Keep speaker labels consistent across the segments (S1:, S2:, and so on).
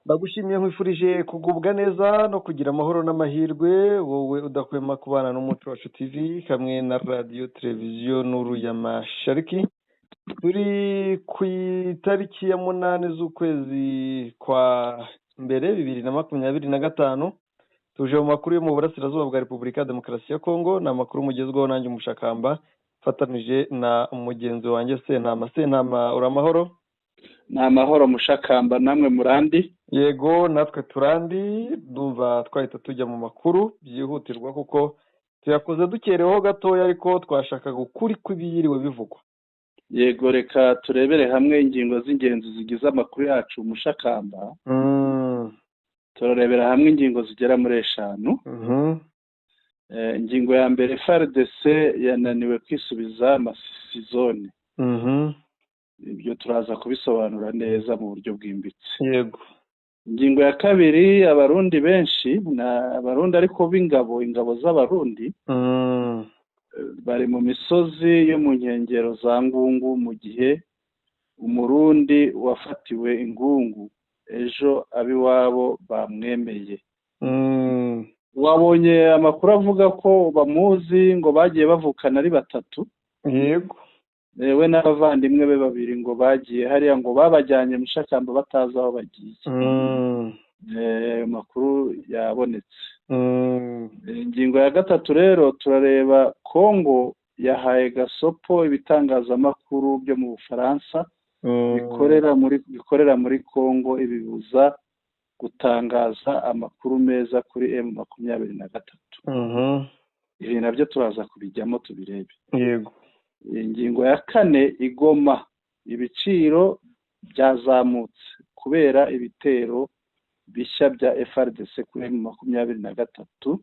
S1: Ndagushimiye, nkwifurije kugubwa neza no kugira amahoro n'amahirwe, wowe udahwema kubana n'Umuco Wacu TV hamwe na Radiyo Televiziyo Nuru ya Mashariki. Turi ku itariki ya 8 z'ukwezi kwa mbere 2025. Tuje mu makuru yo mu burasirazuba bwa Repubulika ya Demokarasi ya Kongo. Ni amakuru mugezweho nanjye Umushakamba, mfatanije na mugenzi wanjye Sentama. Sentama, uri amahoro?
S2: Ni amahoro Mushakamba, namwe murandi?
S1: Yego, natwe turandi. Ndumva twahita tujya mu makuru byihutirwa, kuko tuyakoze dukereweho gatoya, ariko twashakaga ukuri kw'ibiyiriwe bivugwa.
S2: Yego, reka turebere hamwe ingingo z'ingenzi zigize amakuru yacu, Mushakamba. Turarebera hamwe ingingo zigera muri 5. Ingingo ya mbere, FARDC yananiwe kwisubiza Masisi zone. Ibyo turaza kubisobanura neza mu buryo bwimbitse. Ingingo ya kabiri, Abarundi benshi, na Abarundi ariko b'ingabo, ingabo z'Abarundi bari mu misozi yo mu nkengero za Ngungu, mu gihe Umurundi wafatiwe Ingungu ejo ab'iwabo bamwemeye. Wabonye amakuru avuga ko bamuzi, ngo bagiye bavukana ari batatu. We n'abavandimwe be babiri ngo bagiye hariya, ngo babajyanye, Mushakamba, batazi aho bagiye. Ayo makuru yabonetse. Ingingo ya gatatu rero, turareba Kongo yahaye gasopo ibitangazamakuru byo mu Bufaransa bikorera muri Kongo, ibibuza gutangaza amakuru meza kuri M23. Ibi nabyo turaza kubijyamo tubirebe. Ingingo ya kane, i Goma ibiciro byazamutse kubera ibitero bishya bya FARDC kuri M23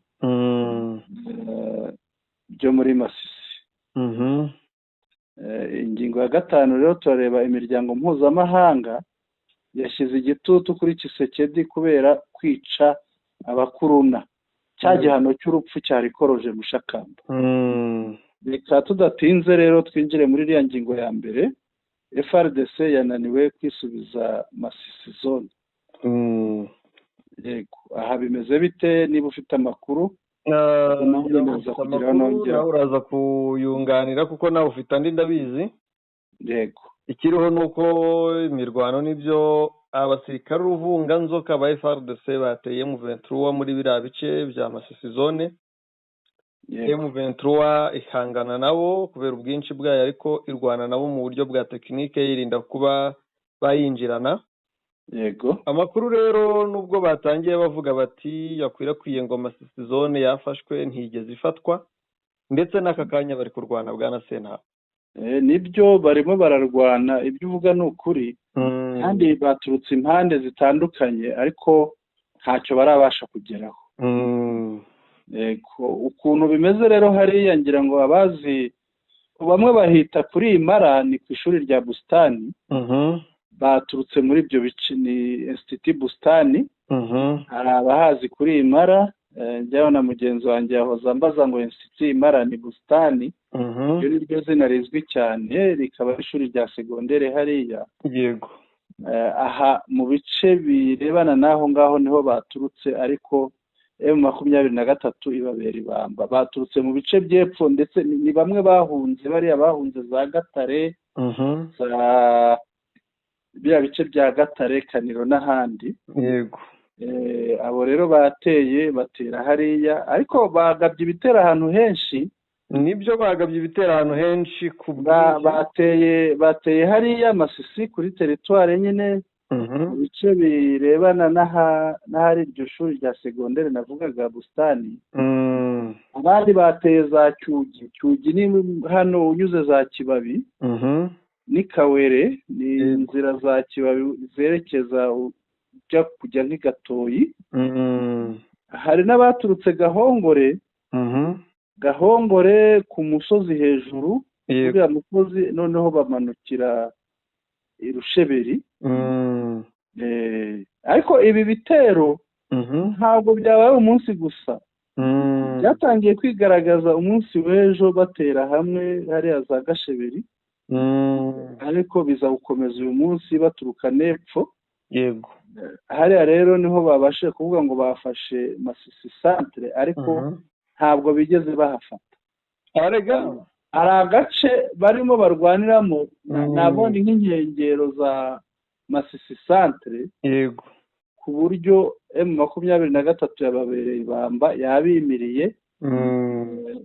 S2: byo muri Masisi. Ingingo ya gatanu rero, turareba imiryango mpuzamahanga yashyize igitutu kuri Tshisekedi kubera kwica abakuruna, cya gihano cy'urupfu cyari koroje, Mushakamba. Reka tudatinze rero twinjire muri iriya ngingo ya mbere, FARDC yananiwe kwisubiza Masisi zone. Yego, aha bimeze bite? Niba ufite amakuru, nawe
S1: ngira
S2: uraza
S1: ngo ufite
S2: kugira
S1: amakuru,
S2: nongera.
S1: Nawe uraza kuyunganira kuko nawe ufite andi, ndabizi. Ikiriho ni uko imirwano n'ibyo, abasirikare uruvunganzoka ba FARDC bateye M23 muri biriya bice bya Masisi zone. M23 ihangana nabo kubera ubwinshi bwayo, ariko irwana nabo mu buryo bwa tekinike, yirinda kuba bayinjirana. Amakuru rero, nubwo batangiye bavuga bati yakwirakwiye ngo Masisi zone yafashwe, ntigeze ifatwa, ndetse n'aka kanya bari kurwana, bwana Sentaba.
S2: Nibyo, barimo bararwana, ibyo uvuga ni ukuri, kandi baturutse impande zitandukanye, ariko ntacyo barabasha kugeraho. Yego, ukuntu bimeze rero hariya, ngira ngo abazi bamwe bahita kuri Imara, ni ku ishuri rya Busitani. Baturutse muri ibyo bice, ni Institut Busitani. Hari abahazi kuri Imara. Njyaho na mugenzi wanjye yahoze ambaza ngo Institut Imara ni Busitani. Iryo ni ryo zina rizwi cyane, rikaba ari ishuri rya segondere hariya. Aha mu bice birebana n'aho ngaho niho baturutse, ariko M23 ibabera ibamba. Baturutse mu bice by'epfo, ndetse ni bamwe bahunze, bariya bahunze za Gatare, za biriya bice bya Gatare, Kaniro n'ahandi. Abo rero bateye, batera hariya, ariko bagabye ibitero ahantu henshi.
S1: Nibyo, bagabye ibitero ahantu henshi ku bwinshi.
S2: Bateye hariya Masisi kuri teritwari nyine, mu bice birebana n'ahari iryo shuri rya segonderi navugaga, Busitani. Abandi bateye za Cyugi. Cyugi ni hano unyuze za Kibabi ni Kawere, ni inzira za Kibabi zerekeza ujya kujya nk'i Gatoyi. Hari n'abaturutse Gahongore. Gahongore ku musozi hejuru, uriya musozi, noneho bamanukira i Rusheberi. Ariko ibi bitero ntabwo byabaye umunsi gusa. Byatangiye kwigaragaza umunsi w'ejo, batera hamwe hariya za Gasheberi, ariko biza gukomeza uyu munsi baturuka n'epfo. Hariya rero niho babashije kuvuga ngo bafashe Masisi centre, ariko ntabwo bigeze bahafata. Hari agace barimo barwaniramo, nabonye nk'inkengero za Masisi centre.
S1: Yego.
S2: Ku buryo M23 yababereye ibamba, yabimiriye.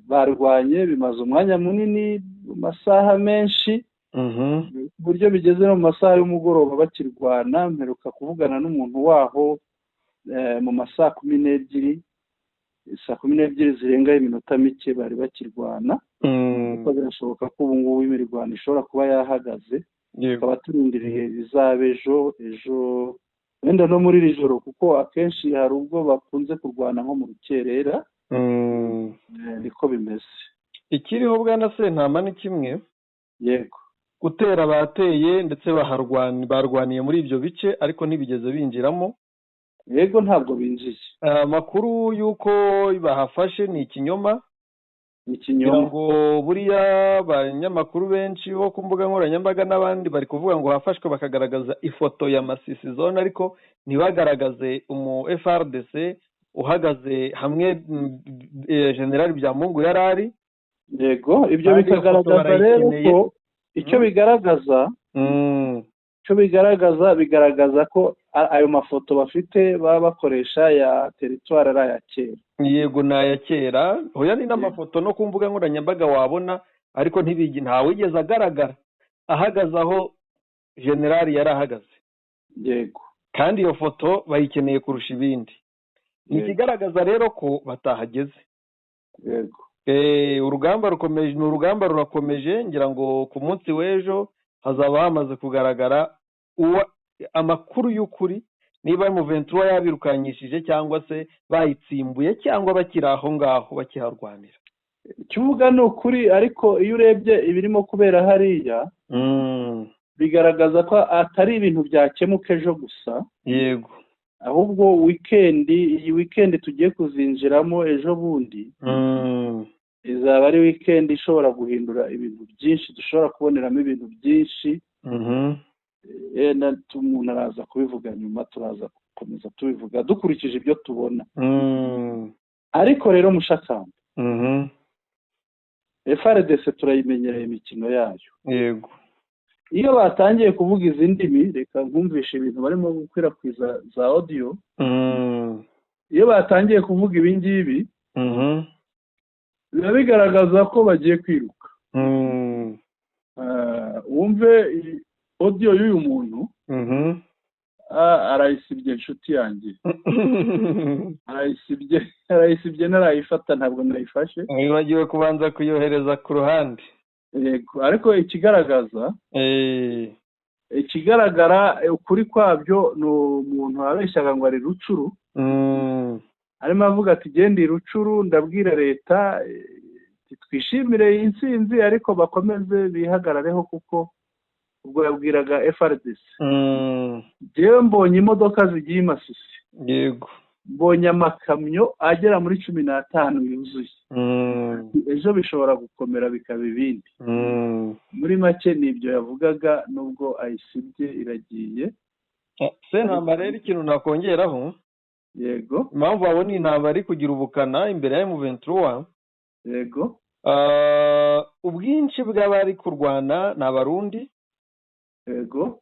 S2: Barwanye bimaze umwanya munini, mu masaha menshi, ku buryo bigeze no mu masaha y'umugoroba bakirwana. Mperuka kuvugana n'umuntu waho mu masaha 12, saa 12 zirengaho iminota mike bari bakirwana. Kuko birashoboka ko ubu ngubu imirwano ishobora kuba yahagaze, tukaba turindiriye bizaba ejo wenda no muri iri joro, kuko akenshi hari ubwo bakunze kurwana nko mu rukerera. Niko bimeze.
S1: Ikiriho bwana Sentama ni kimwe.
S2: Yego.
S1: Gutera bateye ndetse barwaniye muri ibyo bice, ariko ntibigeze binjiramo.
S2: Yego, ntabwo binjiye.
S1: Amakuru y'uko bahafashe ni ikinyoma.
S2: Ikinyoma.
S1: Ngo buriya abanyamakuru benshi bo ku mbuga nkoranyambaga n'abandi bari kuvuga ngo hafashwe, bakagaragaza ifoto ya Masisi zone, ariko ntibagaragaze umu FRDC uhagaze hamwe General Byamungu yari ari.
S2: Yego, ibyo bikagaragaza rero ko icyo bigaragaza, icyo bigaragaza ko ayo mafoto bafite baba bakoresha ya territoire ari aya kera.
S1: Yego, ni aya kera. Hoya ni n'amafoto no ku mbuga nkoranyambaga wabona, ariko ntawigeze agaragara ahagaze aho General yari ahagaze.
S2: Yego.
S1: Kandi iyo foto bayikeneye kurusha ibindi. Ni ikigaragaza rero ko batahageze.
S2: Yego.
S1: Urugamba rukomeje, ni urugamba rurakomeje. Ngira ngo ku munsi w'ejo hazaba hamaze kugaragara amakuru y'ukuri, niba M23 yabirukanyishije cyangwa se bayitsimbuye cyangwa bakiri aho ngaho bakiharwanira.
S2: Ikivuga ni ukuri, ariko iyo urebye ibirimo kubera hariya, bigaragaza ko atari ibintu byakemuka ejo gusa.
S1: Yego.
S2: Ahubwo weekend, iyi weekend tugiye kuzinjiramo ejo bundi, izaba ari weekend ishobora guhindura ibintu byinshi, dushobora kuboneramo ibintu byinshi. Umuntu araza kubivuga nyuma, turaza gukomeza tubivuga dukurikije ibyo tubona. Ariko rero mushakamba, FRDC turayimenyereye imikino yayo.
S1: Yego.
S2: Iyo batangiye kuvuga izi ndimi, reka nkumvishe ibintu barimo gukwirakwiza za audio. Iyo batangiye kuvuga ibi ngibi, biba bigaragaza ko bagiye kwiruka. Wumve audio y'uyu muntu. Arayisibye inshuti yanjye. Arayisibye narayifata, ntabwo nayifashe.
S1: Wibagiwe kubanza kuyohereza ku ruhande.
S2: Yego, ariko ikigaragaza ikigaragara ukuri kwabyo ni umuntu wabeshyaga ngo ari Rucuru. Arimo avuga ati genda Rucuru, ndabwira leta twishimire iyi ntsinzi, ariko bakomeze bihagarareho, kuko ubwo yabwiraga FRDC. Jewe mbonye imodoka zigiye Masisi.
S1: Yego.
S2: Mbonye amakamyo agera muri 15 yuzuye. Ejo bishobora gukomera bikaba ibindi. Muri make nibyo yavugaga, nubwo ayisibye iragiye.
S1: Sentama rero ikintu nakongeraho.
S2: Yego.
S1: Impamvu babona intambara ari kugira ubukana imbere ya M23.
S2: Yego.
S1: Ubwinshi bw'abari kurwana ni Abarundi.
S2: Yego.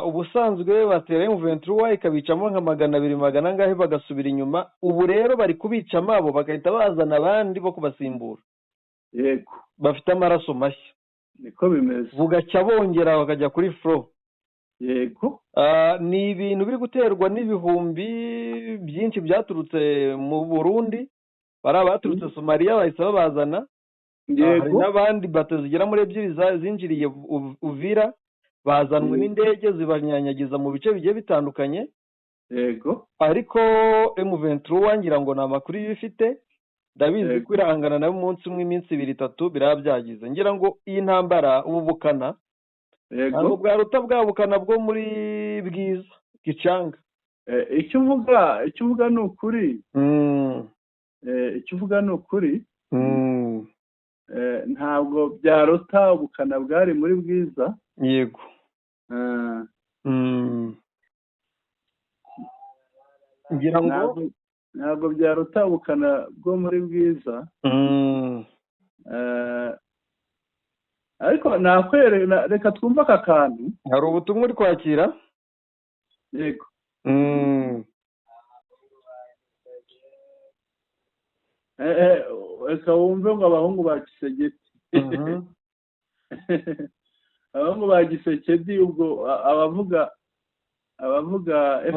S1: Ubusanzwe batera M23 ikabicamo nka 200 magana angahe bagasubira inyuma. Ubu rero bari kubicamo abo bagahita bazana abandi bo kubasimbura.
S2: Yego.
S1: Bafite amaraso mashya.
S2: Niko bimeze.
S1: Bugacya bongera bakajya kuri flow.
S2: Yego.
S1: Ni ibintu biri guterwa n'ibihumbi byinshi byaturutse mu Burundi, bari abaturutse Somalia bahise babazana.
S2: Yego.
S1: Hari n'abandi bato zigera muri 2 zinjiriye Uvira, bazanwe n'indege zibanyanyagiza mu bice bigiye bitandukanye.
S2: Yego.
S1: Ariko M23 ngira ngo ni amakuru yifite, ndabizi ko irahangana nayo umunsi umwe, iminsi 2 3 birabyagize. Ngira ngo iyi ntambara ubu bukana,
S2: Yego,
S1: bwaruta bwa bukana bwo muri Bwiza Gicanga.
S2: Icyo uvuga ni ukuri. Icyo uvuga ni ukuri. Ntabwo byaruta ubukana bwari muri Bwiza.
S1: Yego. Ngira ngo
S2: ntabwo byaruta ubukana bwo muri Bwiza. Ariko nakwere, reka twumve aka kantu.
S1: Hari ubutumwa uri kwakira?
S2: Yego. Reka wumve ngo abahungu ba Kisegeti. Abahungu ba Gisekedi, ubwo abavuga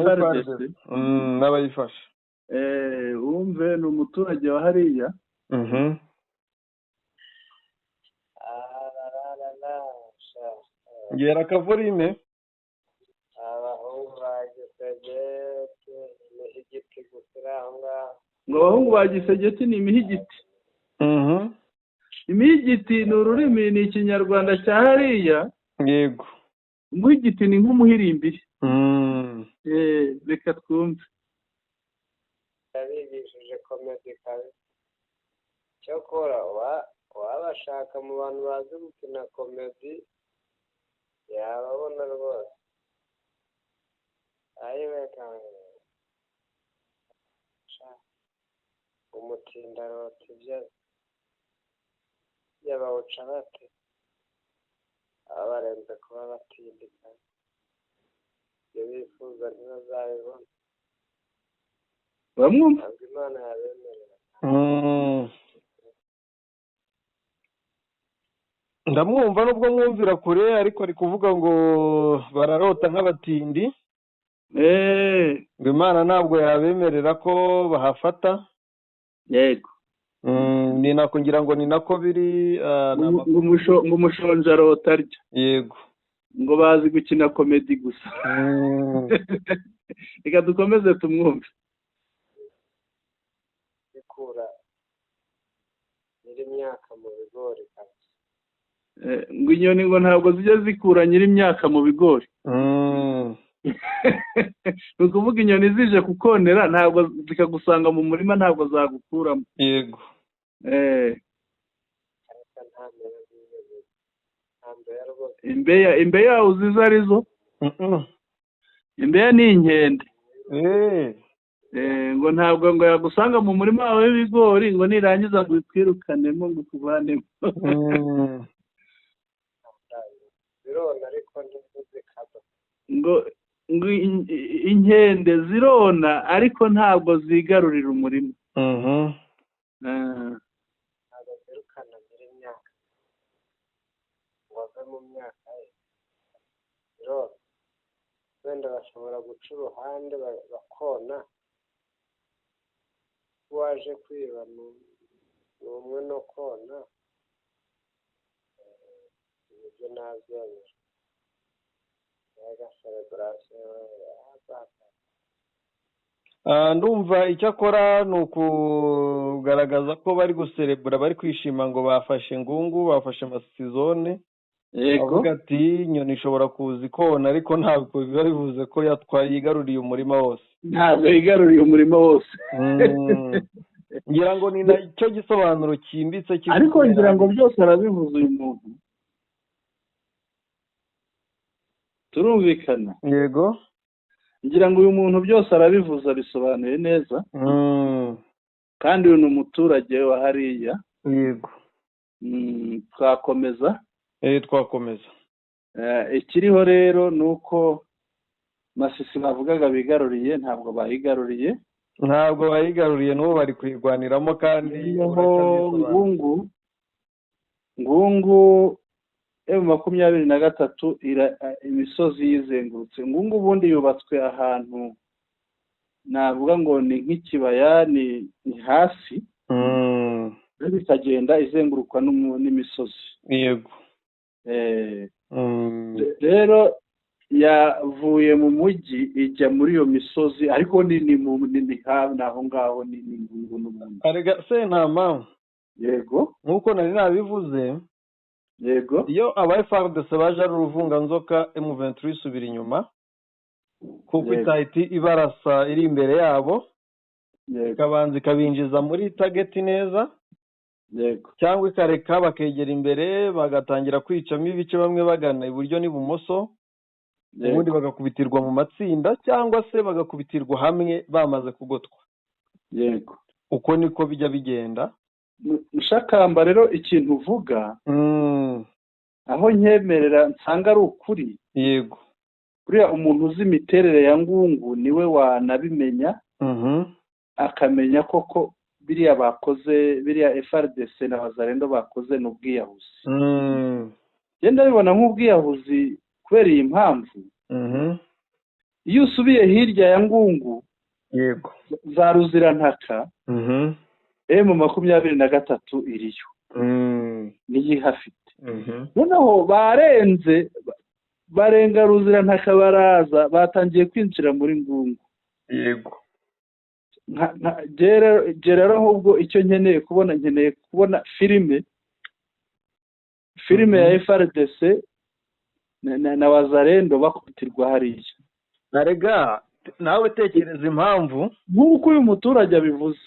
S2: FRDC
S1: n'abayifasha.
S2: Wumve ni umuturage wa hariya.
S1: Ngera kavurime.
S3: Abahungu ba Gisegeti imihigiti gusa aho ngaho.
S2: Ngo abahungu ba Gisegeti ni imihigiti. Imihigiti ni ururimi, ni ikinyarwanda cya hariya.
S1: Yego.
S2: Umuhigiti ni nk'umuhirimbiri. Reka twumve.
S3: Yabigishije komedi kabisa. Cyokora wabashaka mu bantu bazi gukina komedi yababona rwose. Umutindarota ibyo yabawuca bate? Aba barenze kuba batindika, ibyo bifuza ntibazabibona.
S2: Bamwumva?
S3: Ntabwo Imana yabemerera.
S1: Ndamwumva nubwo mwumvira kure, ariko ari kuvuga ngo bararota nk'abatindi. Ngo Imana ntabwo yabemerera ko bahafata.
S2: Yego.
S1: Ni nako ngira ngo ni nako biri.
S2: Ngo umushonji arota arya.
S1: Yego.
S2: Ngo bazi gukina komedi gusa. Reka dukomeze tumwumve.
S3: Bikura nyiri imyaka mu bigori kabisa.
S2: Ngo inyoni ngo ntabwo zijya zikura nyiri imyaka mu bigori. Ni ukuvuga inyoni zije kukonera ntabwo zikagusanga mu murima, ntabwo zagukuramo.
S1: Yego.
S2: Imbeya, imbeya uzi izo arizo? Imbeya ni inkende. Ngo ntabwo ngo yagusanga mu murima wawe w'ibigori ngo nirangiza ngo ikwirukanemo ngo ikuvanemo.
S3: Zirona ariko ntizikaba.
S2: Ngo inkende zirona ariko ntabwo zigarurira umurima.
S3: Ntabwo zirukana nyiri imyaka ngo ave mu myaka ye. Zirona wenda bashobora guca uruhande bakona. Waje kwiba ni umwe no kona, ibyo nabyemera.
S1: Ndumva icyo akora ni ukugaragaza ko bari guserebura, bari kwishima ngo bafashe Ngungu, bafashe Masizone. Avuga ati inyoni ishobora kuza ikona ariko ntabwo biba bivuze ko yatwaye yigaruriye umurima wose.
S2: Ntabwo yigaruriye umurima wose.
S1: Ngira ngo ni nacyo gisobanuro cyimbitse.
S2: Ariko ngira ngo byose arabivuze uyu muntu. Turumvikana?
S1: Yego.
S2: Ngira ngo uyu muntu byose arabivuze, abisobanuye neza. Kandi uyu ni umuturage wa hariya.
S1: Yego.
S2: Twakomeza.
S1: Twakomeza.
S2: Ikiriho rero ni uko Masisi bavugaga bigaruriye, ntabwo bayigaruriye.
S1: Ntabwo bayigaruriye, n'ubu bari kuyirwaniramo. Kandi
S2: Ngungu M23 imisozi yizengurutse. Ngungu ubundi yubatswe ahantu navuga ngo ni nk'ikibaya, ni hasi, bikagenda izengurukwa n'imisozi.
S1: Yego.
S2: Rero yavuye mu mujyi ijya muri iyo misozi, ariko ni aho ngaho ni Ngungu n'ubundi.
S1: Arega Sentama.
S2: Yego.
S1: Nk'uko nari nabivuze.
S2: Yego.
S1: Iyo aba FARDC baje ari uruvunganzoka, M23 isubira inyuma kuko itahita ibarasa iri imbere yabo, ikabanza ikabinjiza muri target neza.
S2: Yego.
S1: Cyangwa ikareka bakegera imbere bagatangira kwicamo ibice, bamwe bagana iburyo n'ibumoso. Ubundi bagakubitirwa mu matsinda cyangwa se bagakubitirwa hamwe bamaze kugotwa.
S2: Yego.
S1: Uko niko bijya bigenda.
S2: Mushakamba rero ikintu uvuga aho nkemerera nsanga ari ukuri.
S1: Yego.
S2: Buriya umuntu uzi imiterere ya Ngungu niwe wanabimenya, akamenya koko biriya bakoze, biriya FARDC na Wazalendo bakoze ni ubwiyahuzi. Genda bibona nk'ubwiyahuzi kubera iyi mpamvu. Iyo usubiye hirya ya Ngungu,
S1: yego,
S2: za Ruzirantaka, M23 iriyo, niyo ihafite. Noneho barenze, barenga Ruzirantaka baraza, batangiye kwinjira muri Ngungu.
S1: Yego.
S2: Rero ahubwo icyo nkeneye kubona, filime ya FARDC na Wazalendo bakubitirwa hariya.
S1: Arega nawe tekereza impamvu
S2: nk'uko uyu muturage abivuze.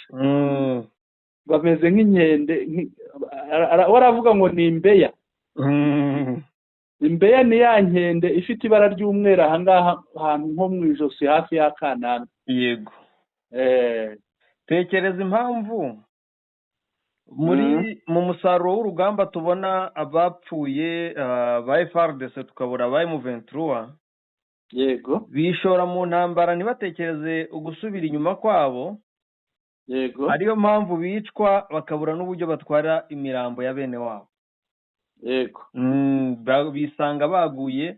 S2: Bameze nk'inkende, waravuga ngo ni imbeya. Imbeya ni ya nkende ifite ibara ry'umweru aha ngaha ahantu nko mu ijosi hafi y'akananwa.
S1: Yego. Tekereza impamvu muri mu musaruro w'urugamba tubona abapfuye ba FARDC tukabura ba M23.
S2: Yego.
S1: Bishora mu ntambara ntibatekereze ugusubira inyuma kwabo.
S2: Yego.
S1: Ariyo mpamvu bicwa bakabura n'uburyo batwara imirambo ya bene wabo.
S2: Yego.
S1: Bisanga baguye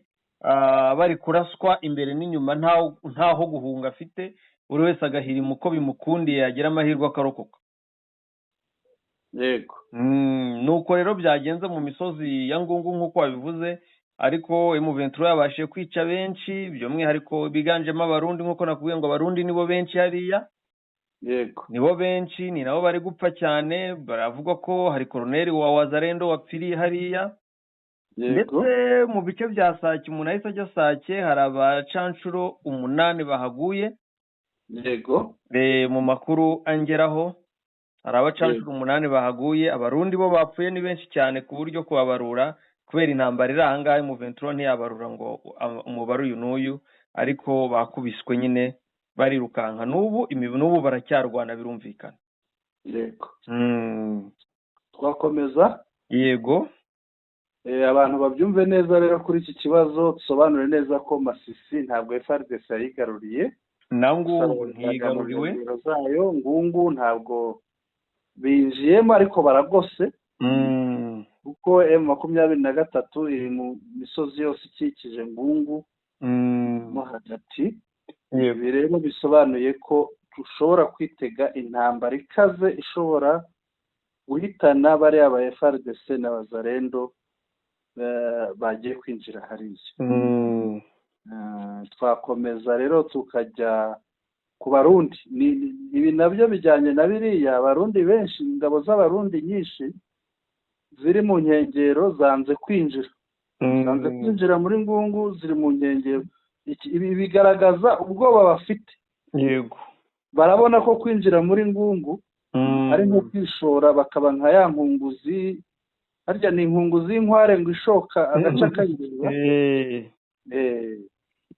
S1: bari kuraswa imbere n'inyuma, ntaho guhunga afite, buri wese agahirima uko bimukundiye yagira amahirwe akarokoka.
S2: Yego.
S1: Nuko rero byagenze mu misozi ya Ngungu nk'uko wabivuze, ariko M23 yabashije kwica benshi, by'umwihariko biganjemo Abarundi nk'uko nakubwiye ngo Abarundi nibo benshi hariya.
S2: Yego.
S1: Nibo benshi, ni nabo bari gupfa cyane. Baravuga ko hari koroneri wa Wazalendo wapfiriye hariya.
S2: Yego.
S1: Ndetse mu bice bya Sake, umuntu ahise ajya Sake, hari abacanshuro 8 bahaguye.
S2: Yego.
S1: Mu makuru angeraho hari abacanshuro 8 bahaguye. Abarundi bo bapfuye ni benshi cyane ku buryo kubabarura kubera intambara iri aha ngaha M23 ntiyabarura ngo umubare uyu n'uyu, ariko bakubiswe nyine barirukanka. N'ubu n'ubu baracyarwana birumvikana.
S2: Yego. Twakomeza.
S1: Yego.
S2: Abantu babyumve neza rero kuri iki kibazo, tusobanure neza ko Masisi ntabwo FARDC yayigaruriye.
S1: Na Ngungu ntiyigaruriwe.
S2: Zayo Ngungu ntabwo binjiyemo ariko baragose. Kuko M23 iri mu misozi yose ikikije Ngungu mo hagati. Ibi rero bisobanuye ko dushobora kwitega intambara ikaze ishobora guhitana bariya ba FARDC na Wazalendo bagiye kwinjira hariya. Twakomeza rero tukajya ku Barundi. Ibi nabyo bijyanye na biriya Abarundi benshi, ingabo z'Abarundi nyinshi ziri mu nkengero zanze kwinjira. Zanze kwinjira muri Ngungu, ziri mu nkengero. Ibi bigaragaza ubwoba bafite.
S1: Yego.
S2: Barabona ko kwinjira muri Ngungu ari nko kwishora, bakaba nka ya nkunguzi. Harya ni inkunguzi y'inkware ngo ishoka agaca kayireba.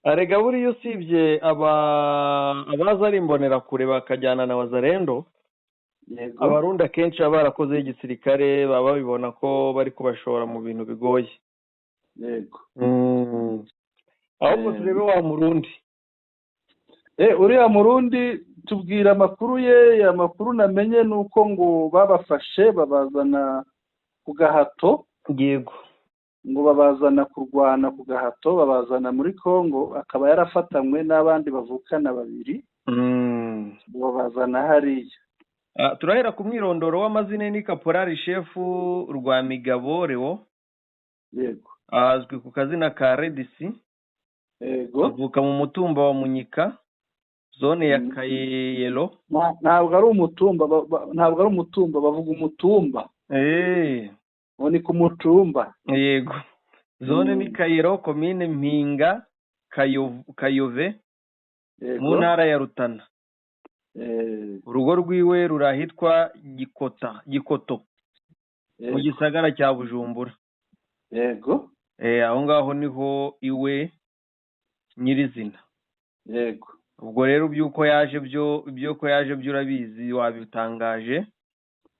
S1: Arega buriya usibye abaza ari imbonerakure bakajyana na Wazalendo, Abarundi akenshi baba barakoze igisirikare, baba babibona ko bari kubashora mu bintu bigoye.
S2: Yego.
S1: Ahubwo turebe wa Murundi.
S2: Uriya Murundi tubwira amakuru ye. Amakuru namenye nuko ngo babafashe babazana ku gahato.
S1: Yego.
S2: Ngo babazana kurwana ku gahato, babazana muri Kongo, akaba yarafatanywe n'abandi bavukana babiri. Babazana hariya.
S1: Turahera ku mwirondoro w'amazina. Ni Kaporari Shefu Rwamigabo Leo.
S2: Yego.
S1: Azwi ku kazina ka Redisi.
S2: Yego.
S1: Avuka mu mutumba wa Munyika, zone ya Kayelo.
S2: Ntabwo ari umutumba, ntabwo ari umutumba, bavuga umutumba. Ni ku mutumba.
S1: Yego. Zone ni Kayero, komine Mpinga, Kayove, mu ntara ya Rutana. Urugo rwiwe rurahitwa Gikoto mu gisagara cya Bujumbura.
S2: Yego.
S1: Aho ngaho niho iwe. nyirizina.
S2: Yego.
S1: Ubwo rero by'uko yaje byo urabizi, wabitangaje.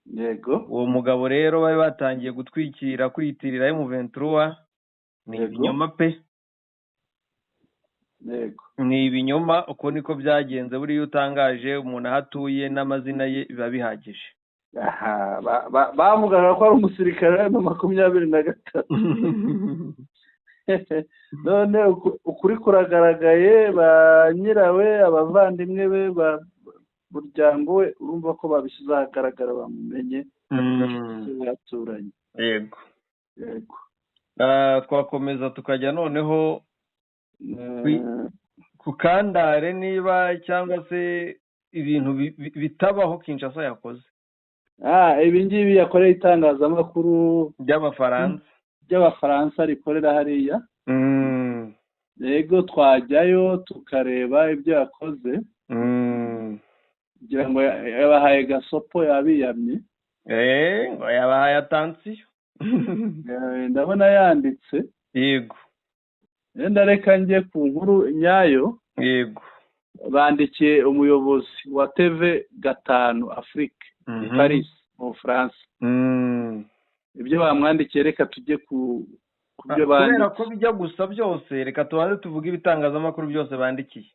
S2: Yego.
S1: Uwo mugabo rero bari batangiye gutwikira kwiyitirira M23 ni ibinyoma pe. Ni ibinyoma, uko niko byagenze. Buriya iyo utangaje umuntu aho atuye n'amazina ye, biba bihagije.
S2: Aha, bavugaga ko ari umusirikare wa 23, none ukuri kuragaragaye. Ba nyirawe, abavandimwe be, ba muryango we, urumva ko babishyize ahagaragara, bamumenye baturanye.
S1: Yego.
S2: Yego.
S1: Twakomeza tukajya noneho ku kandare, niba cyangwa se ibintu bitabaho Kinshasa yakoze.
S2: Ibi ngibi yakoreye itangazamakuru
S1: by'Abafaransa.
S2: By'Abafaransa rikorera hariya. Yego, twajyayo tukareba ibyo yakoze kugira ngo yabahaye gasopo, yabiyamye.
S1: Ngo yabahaye attention.
S2: Ndabona yanditse. Wenda reka njye ku nkuru nyayo. Bandikiye umuyobozi wa TV 5 Afrique i Paris mu Bufaransa. Ibyo bamwandikiye, reka tujye ku byo
S1: Kubera
S2: banditse.
S1: ko bijya gusa byose, reka tubanze tuvuge ibitangazamakuru byose bandikiye.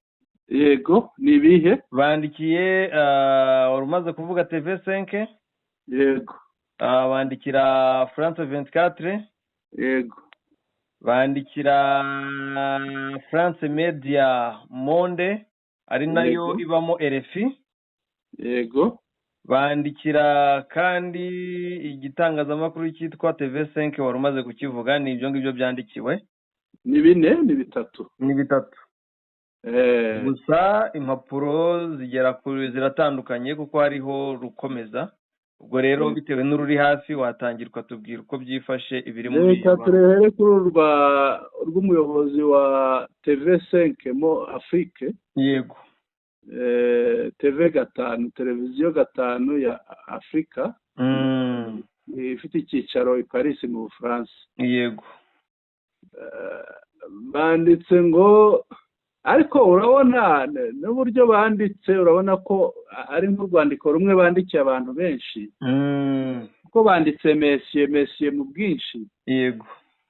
S2: Yego, ni ibihe?
S1: Bandikiye, wari umaze kuvuga TV 5. Bandikira France 24. Bandikira France Media Monde, ari nayo ibamo RFI. Bandikira kandi igitangazamakuru cyitwa TV 5, wari umaze kukivuga. Ni ibyo ngibyo byandikiwe.
S2: Ni bine, ni bitatu.
S1: Ni bitatu. Gusa impapuro zigera kuri ziratandukanye, kuko hariho rukomeza. Ubwo rero bitewe n'ururi hafi, watangira ukatubwira uko byifashe, ibiri muri
S2: Reka
S1: iyo.
S2: turehere kuri uru rw'umuyobozi wa TV 5 mo Afrique. TV 5, televiziyo 5 ya Afurika, ifite icyicaro i Paris mu Bufaransa. Banditse ngo, ariko urabona n'uburyo banditse, urabona ko ari nk'urwandiko rumwe bandikiye abantu benshi, kuko banditse "monsieur, monsieur" mu bwinshi.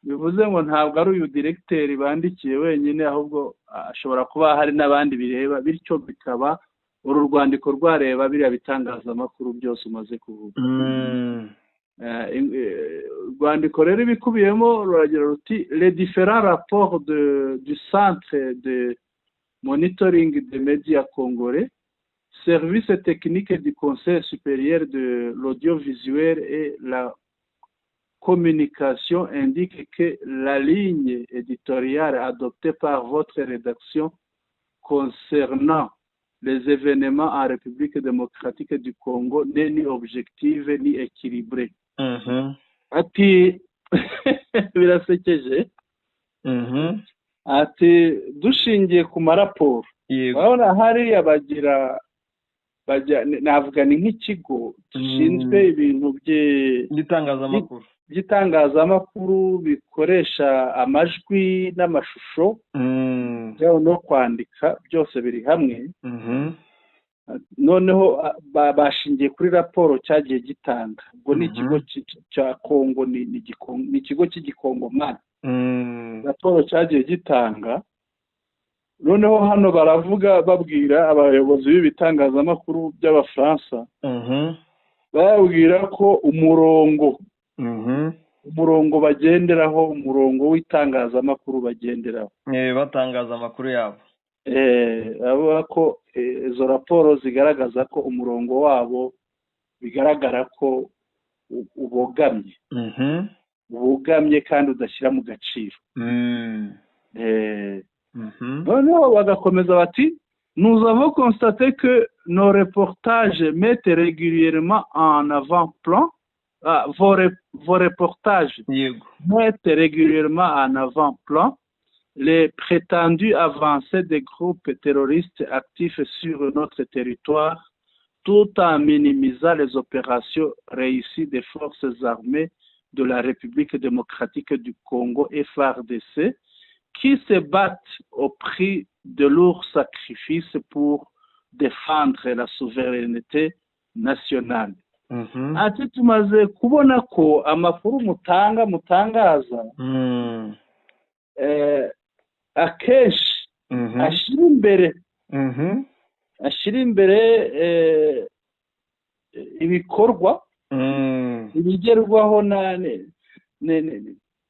S2: Bivuze ngo ntabwo ari uyu diregiteri bandikiye wenyine, ahubwo ashobora kuba hari n'abandi bireba, bityo bikaba uru rwandiko rwareba biriya bitangazamakuru byose umaze kuvuga. Urwandiko rero, ibikubiyemo ruragira ruti: "Les différents rapports du centre de monitoring des médias congolais, service technique du Conseil supérieur de l'audiovisuel et la communication, indique que la ligne éditoriale adoptée par votre rédaction concernant les événements en République démocratique du Congo n'est ni objective ni équilibrée." Ati birasekeje. Ati dushingiye ku maraporo, urabona hariya bagira bajya, navuga ni nk'ikigo gishinzwe ibintu
S1: by'itangazamakuru.
S2: By'itangazamakuru bikoresha amajwi n'amashusho, yewe no kwandika, byose biri hamwe. Noneho bashingiye kuri raporo cyagiye gitanga. Ubwo ni ikigo cya Kongo, ni ikigo cy'igikongomani. Raporo cyagiye gitanga, noneho hano baravuga, babwira abayobozi b'ibitangazamakuru by'Abafaransa, bababwira ko umurongo umurongo bagenderaho, umurongo w'itangazamakuru bagenderaho,
S1: Batangaza amakuru yabo.
S2: Bavuga ko izo raporo zigaragaza ko umurongo wabo bigaragara ko ubogamye, ubogamye kandi udashyira mu gaciro. Noneho bagakomeza bati: "Nous avons constaté que nos reportages mettent régulièrement en avant-plan, ah, vos reportages mettent régulièrement en avant-plan les prétendues avancées des groupes terroristes actifs sur notre territoire, tout en minimisant les opérations réussies des forces armées de la République démocratique du Congo, FARDC, qui se battent au prix de lourds sacrifices pour défendre la souveraineté nationale. Ati tumaze kubona ko amakuru mutanga, mutangaza, akenshi ashyira imbere ibikorwa, ibigerwaho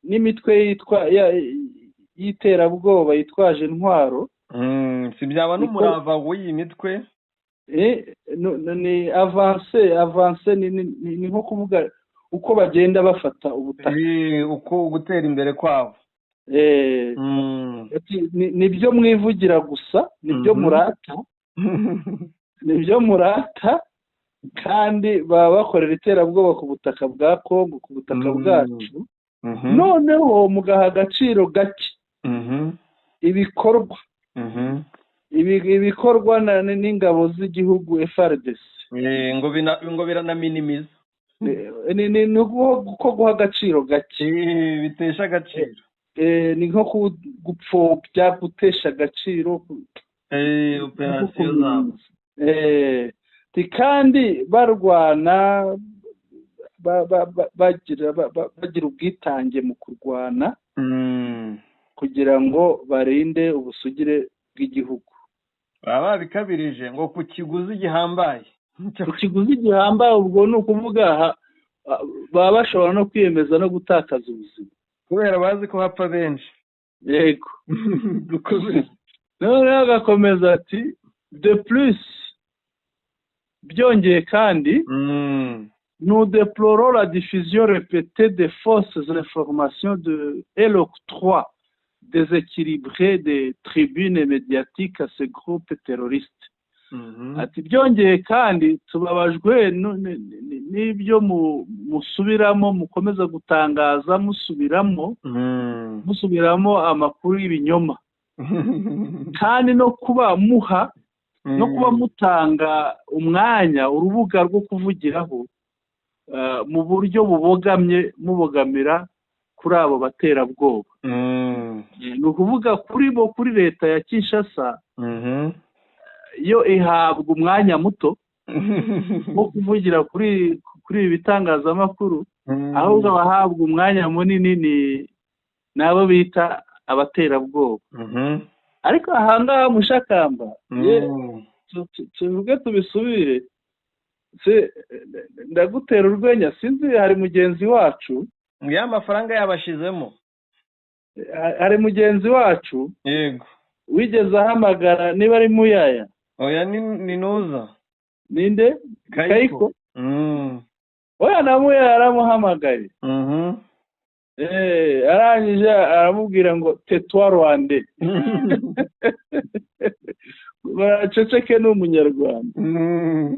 S2: n'imitwe yitwa y'iterabwoba yitwaje intwaro.
S1: Si byaba n'umurava w'iyi mitwe?
S2: Ni avancée, ni nko kuvuga uko bagenda bafata ubutaka.
S1: Uko gutera imbere kwabo.
S2: Nibyo mwivugira gusa, nibyo murata, nibyo murata, kandi baba bakorera iterabwoba ku butaka bwa Kongo, ku butaka bwacu, noneho mugaha agaciro gake ibikorwa ibikorwa n'ingabo z'igihugu FARDC.
S1: Ngo biranaminimiza.
S2: Ni ko guha agaciro gake.
S1: Bitesha agaciro.
S2: Ni nko gupfobya, gutesha agaciro
S1: opération zabo.
S2: Kandi barwana, bagira ubwitange mu kurwana kugira ngo barinde ubusugire bw'igihugu.
S1: Baba babikabirije ngo ku kiguzi gihambaye.
S2: Ku kiguzi gihambaye, ubwo ni ukuvuga baba bashobora no kwiyemeza no gutakaza ubuzima.
S1: Kubera bazi ko hapfa benshi.
S2: Yego. Noneho agakomeza ati: "De plus", byongeye kandi, "nous déplorons la diffusion répétée de fausses informations et l'octroi déséquilibré des tribunes médiatiques à ce groupe terroriste." Ati byongeye kandi tubabajwe n'ibyo musubiramo, mukomeza gutangaza, musubiramo amakuru y'ibinyoma, kandi no kuba muha, no kuba mutanga umwanya, urubuga rwo kuvugiraho mu buryo bubogamye, mubogamira kuri abo baterabwoba. Ni ukuvuga kuri bo, kuri leta ya Kinshasa, yo ihabwa umwanya muto wo kuvugira kuri ibi bitangazamakuru, ahubwo abahabwa umwanya munini ni n'abo bita abaterabwoba. Ariko ahangaha, Mushakamba, tuvuge tubisubire, ndagutera urwenya, sinzi, hari mugenzi wacu.
S1: Ya mafaranga yabashizemo.
S2: Hari mugenzi wacu wigeze ahamagara, niba ari Muyaya.
S1: Oya, ni nuza.
S2: Ninde? Kayiko. Oya, na Muyaya yaramuhamagaye, arangije aramubwira ngo "Tais-toi, Rwandais", baraceceke, ni Umunyarwanda.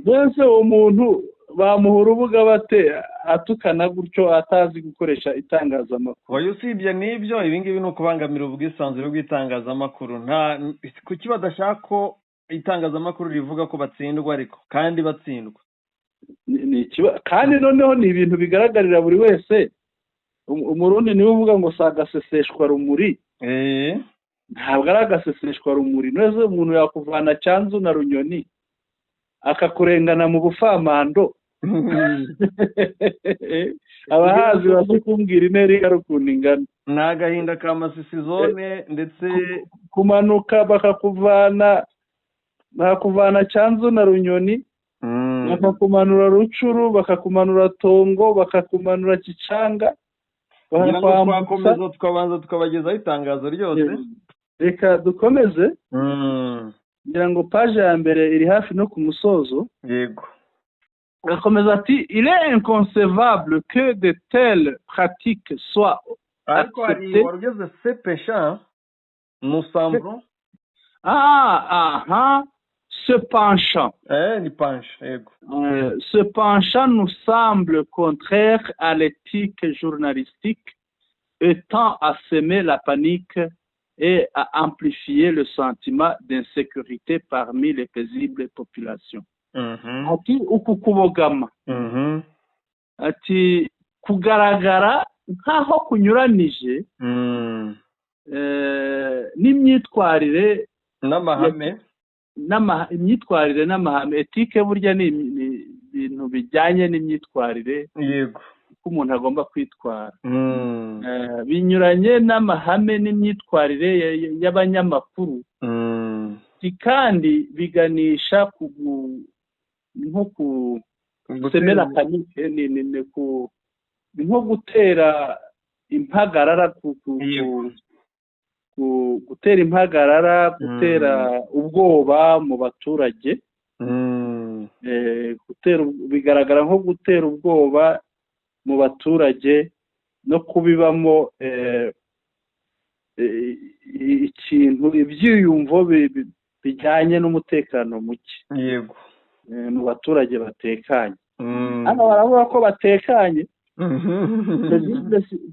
S2: Mbese uwo muntu bamuha urubuga bate atukana gutyo, atazi gukoresha itangazamakuru?
S1: Oya, usibye n'ibyo, ibi ngibi ni ukubangamira ubwisanzure bw'itangazamakuru. Nta kuki badashaka ko itangazamakuru rivuga ko batsindwa, ariko kandi batsindwa.
S2: Kandi noneho ni ibintu bigaragarira buri wese. Umurundi niwe uvuga ngo si agaseseshwa rumuri. Ntabwo ari agaseseshwa rumuri. Neza umuntu yakuvana Cyanzu na Runyoni, akakurengana mu Bufamando. Abahazi bazi kumbwira intera ihari ukuntu ingana.
S1: Ni agahinda ka Masisi zone ndetse.
S2: Kumanuka bakakuvana Cyanzu na Runyoni, bakakumanura Rucuru, bakakumanura Tongo, bakakumanura Kicanga.
S1: Ngira ngo twakomeza, tukabanza tukabagezaho itangazo ryose.
S2: Reka dukomeze. Ngira ngo paje ya mbere iri hafi no ku musozo. Agakomeza ati: "Il est inconcevable que de telles pratiques soient
S1: Ariko hari
S2: acceptées."
S1: Wari ugeze ce penchant nous semblons.
S2: Ah ah, ce penchant.
S1: Ni penchant, yego.
S2: Ce penchant nous semble contraire à l'éthique journalistique et tend à semer la panique et à amplifier le sentiment d'insécurité parmi les paisibles populations. Ati uku kubogama, ati kugaragara nk'aho kunyuranije n'imyitwarire
S1: n'amahame,
S2: imyitwarire n'amahame. Éthique burya ni ibintu bijyanye n'imyitwarire, uko umuntu agomba kwitwara. Binyuranye n'amahame n'imyitwarire y'abanyamakuru, kandi biganisha ku nko ku semer la panique, ni nko gutera impagarara, gutera impagarara, gutera ubwoba mu baturage. Bigaragara nko gutera ubwoba mu baturage no kubibamo ikintu, ibyiyumvo bijyanye n'umutekano muke mu baturage batekanye. Hano baravuga ko batekanye,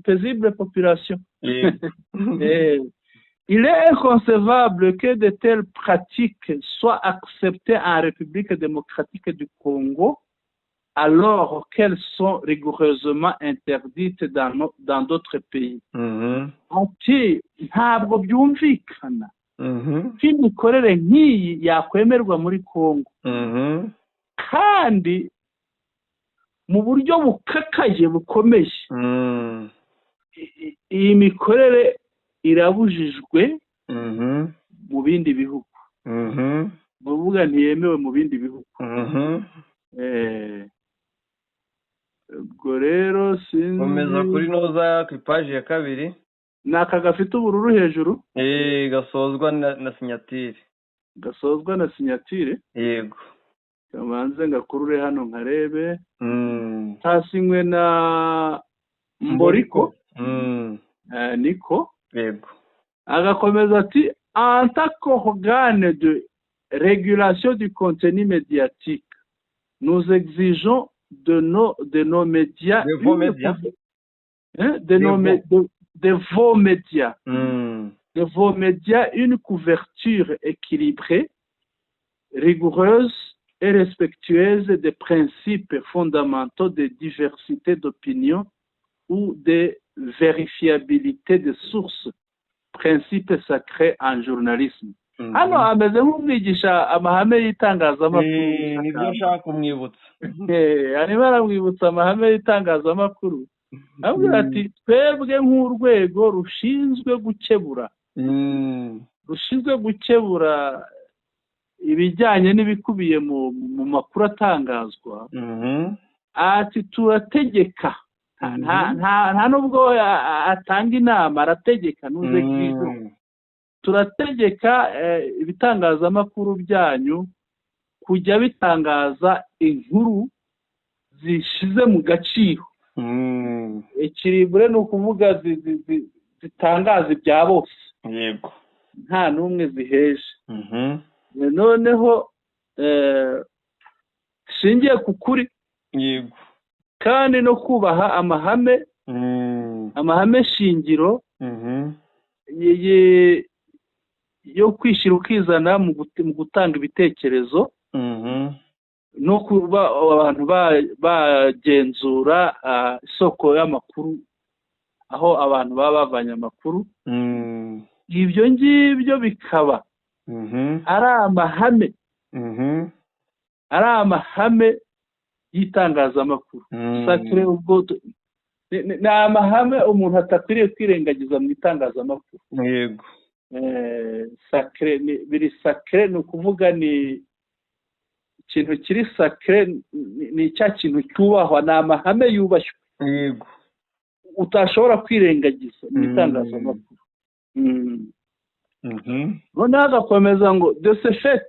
S2: paisible population. Il est inconcevable que de telles pratiques soient acceptées en République démocratique du Congo alors qu'elles sont rigoureusement interdites dans d'autres pays. Ati ntabwo byumvikana ko imikorere nk'iyi yakwemerwa muri Congo, kandi mu buryo bukakaye bukomeye iyi mikorere irabujijwe mu bindi bihugu, ni ukuvuga ntiyemewe mu bindi bihugu. Ubwo rero sinzi.
S1: Komeza kuri noza ku ipaji ya 2.
S2: Ni aka gafite ubururu hejuru.
S1: Gasozwa na signature.
S2: Gasozwa na signature.
S1: Yego.
S2: Kabanze ngakurure hano nkarebe. Hasinywe na Mboriko. Niko.
S1: Yego.
S2: Agakomeza ati: en tant qu'organe de régulation du contenu médiatique, nous exigeons de nos médias,
S1: de vos médias,
S2: hein, de vos médias, de vos médias une couverture équilibrée, rigoureuse et respectueuse des principes fondamentaux de diversité d'opinion ou de vérifiabilité des sources, principes sacrés en journalisme. Hano ameze nk'umwigisha amahame y'itangazamakuru.
S1: Nibyo nshaka kumwibutsa.
S2: Arimo aramwibutsa amahame y'itangazamakuru, avuga ati twebwe nk'urwego rushinzwe gukebura ibijyanye n'ibikubiye mu makuru atangazwa, ati turategeka. Nta nubwo atanga inama, arategeka. Nuze turategeka ibitangazamakuru byanyu kujya bitangaza inkuru zishize mu gaciro. Équilibrée ni ukuvuga zitangaza ibya bose, nta n'umwe ziheje. Noneho zishingiye ku kuri, kandi no kubaha amahame shingiro yo kwishyira ukizana mu gutanga ibitekerezo no kuba abantu bagenzura isoko y'amakuru, aho abantu baba bavanye amakuru. Ibyo ngibyo bikaba ari amahame y'itangazamakuru sacré. Ubwo ni amahame umuntu atakwiriye kwirengagiza mu itangazamakuru. Sacré, biri sacré, ni ukuvuga ni ikintu kiri sacré, ni cya kintu cyubahwa, ni amahame yubashywe utashobora kwirengagiza mu itangazamakuru. Noneho agakomeza ngo: de ce fait,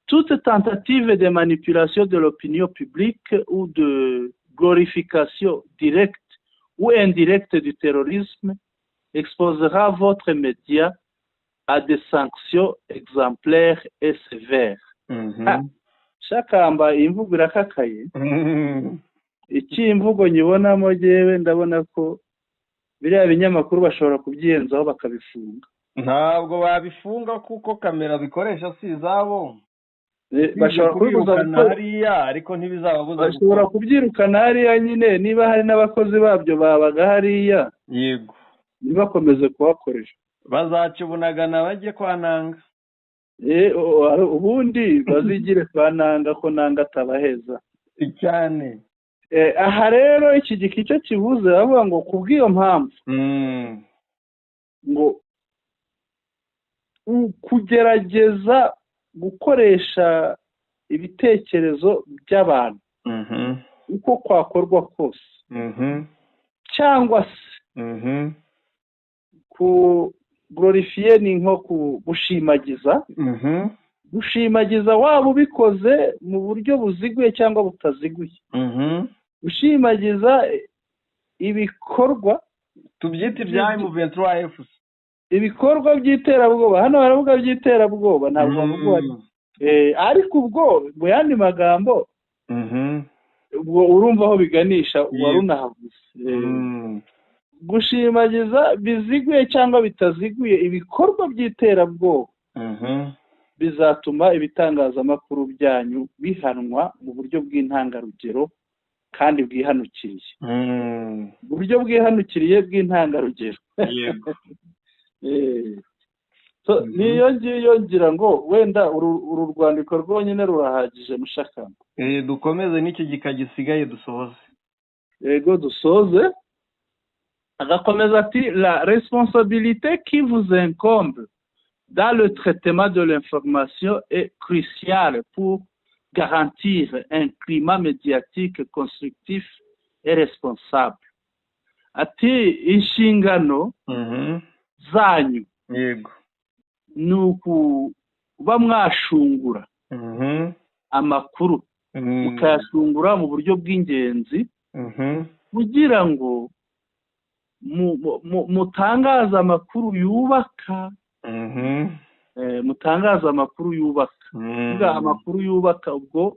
S2: toute tentative de manipulation de l'opinion publique ou de glorification directe ou indirecte du terrorisme exposera votre média à des sanctions exemplaires et sévères. Shakamba, iyi mvugo irakakaye. Iki imvugo nyibonamo jyewe, ndabona ko biriya binyamakuru bashobora kubyiyenzaho bakabifunga.
S1: Ntabwo babifunga kuko kamera bikoresha si izabo.
S2: Bashobora kubibuza
S1: kubirukana hariya, ariko ntibizababuza
S2: bashobora
S1: gukora.
S2: Kubyirukana hariya nyine, niba hari n'abakozi babyo babaga hariya, ntibakomeze kuhakoresha.
S1: Bazaca Bunagana bajye kwa Nanga.
S2: Ubundi bazigire kwa Nanga, ko Nanga atabaheza.
S1: Cyane.
S2: Aha rero iki gika icyo kibuze, bavuga ngo kubw'iyo mpamvu ngo kugerageza gukoresha ibitekerezo by'abantu uko kwakorwa kose, cyangwa se ku glorifier, ni nko gushimagiza, gushimagiza, waba ubikoze mu buryo buziguye cyangwa butaziguye, gushimagiza ibikorwa
S1: tubyite ibya M23 FC.
S2: Ibikorwa by'iterabwoba. Hano baravuga by'iterabwoba, ntabwo bavuga, ariko ubwo mu yandi magambo, ubwo urumva aho biganisha, wari unahavuze. Gushimagiza biziguye cyangwa bitaziguye ibikorwa by'iterabwoba bizatuma ibitangazamakuru byanyu bihanwa mu buryo bw'intangarugero kandi bwihanukiriye, uburyo bwihanukiriye bw'intangarugero. Niyo ngiyo, ngira ngo wenda uru rwandiko rwonyine rurahagije, Mushakamba.
S1: Dukomeze n'iki gika gisigaye dusoze.
S2: Yego, dusoze. Agakomeza ati: "La responsabilité qui vous incombe dans le traitement de l'information est cruciale pour garantir un climat médiatique constructif et responsable." Ati inshingano zanyu ni ukuba mwashungura amakuru, mukayashungura mu buryo bw'ingenzi, kugira ngo mutangaze amakuru yubaka, mutangaze amakuru yubaka. Kuvuga amakuru yubaka, ubwo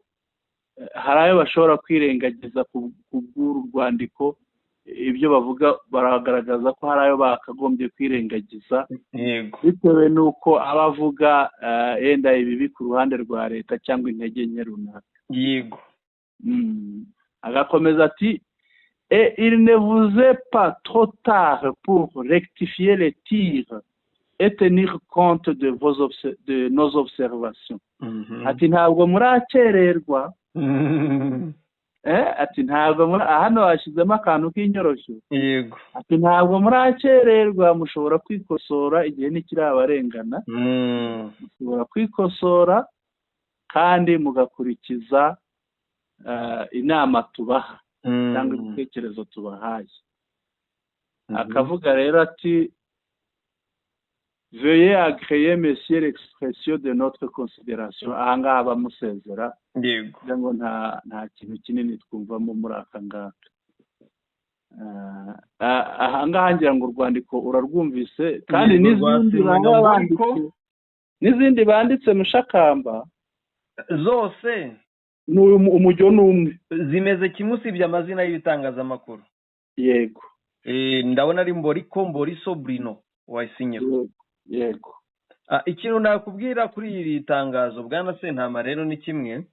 S2: hari ayo bashobora kwirengagiza ku bw'uru rwandiko. Ibyo bavuga, baragaragaza ko hari ayo bakagombye kwirengagiza bitewe n'uko aba avuga yenda ibibi ku ruhande rwa leta cyangwa intege nke runaka. Agakomeza ati: "Et il ne vous est pas trop tard pour rectifier les tirs et tenir compte de nos observations." Ati ntabwo murakererwa. Ati ntabwo muri hano hashyizemo akantu k'inyoroshyo. Ati ntabwo murakererwa, mushobora kwikosora, igihe ntikirabarengana. Mushobora kwikosora kandi mugakurikiza inama tubaha cyangwa ibitekerezo tubahaye. Akavuga rero ati: "Veuillez agréer, monsieur, l'expression de notre considération." Ahangaha bamusezera kugira ngo nta kintu kinini twumvamo muri aka ngaka. Ahangaha ngira ngo urwandiko urarwumvise, kandi n'izindi
S1: rwasinywe na
S2: baba
S1: Mboriko.
S2: banditse, n'izindi banditse, Mushakamba.
S1: Zose
S2: ni umujyo ni umwe.
S1: Zimeze kimwe usibye amazina y'ibitangazamakuru. Ndabona ari Mboriko Mboriso Bruno wayisinyeho.
S2: Yego.
S1: Ikintu nakubwira kuri iri tangazo, bwana Sentama, rero ni kimwe.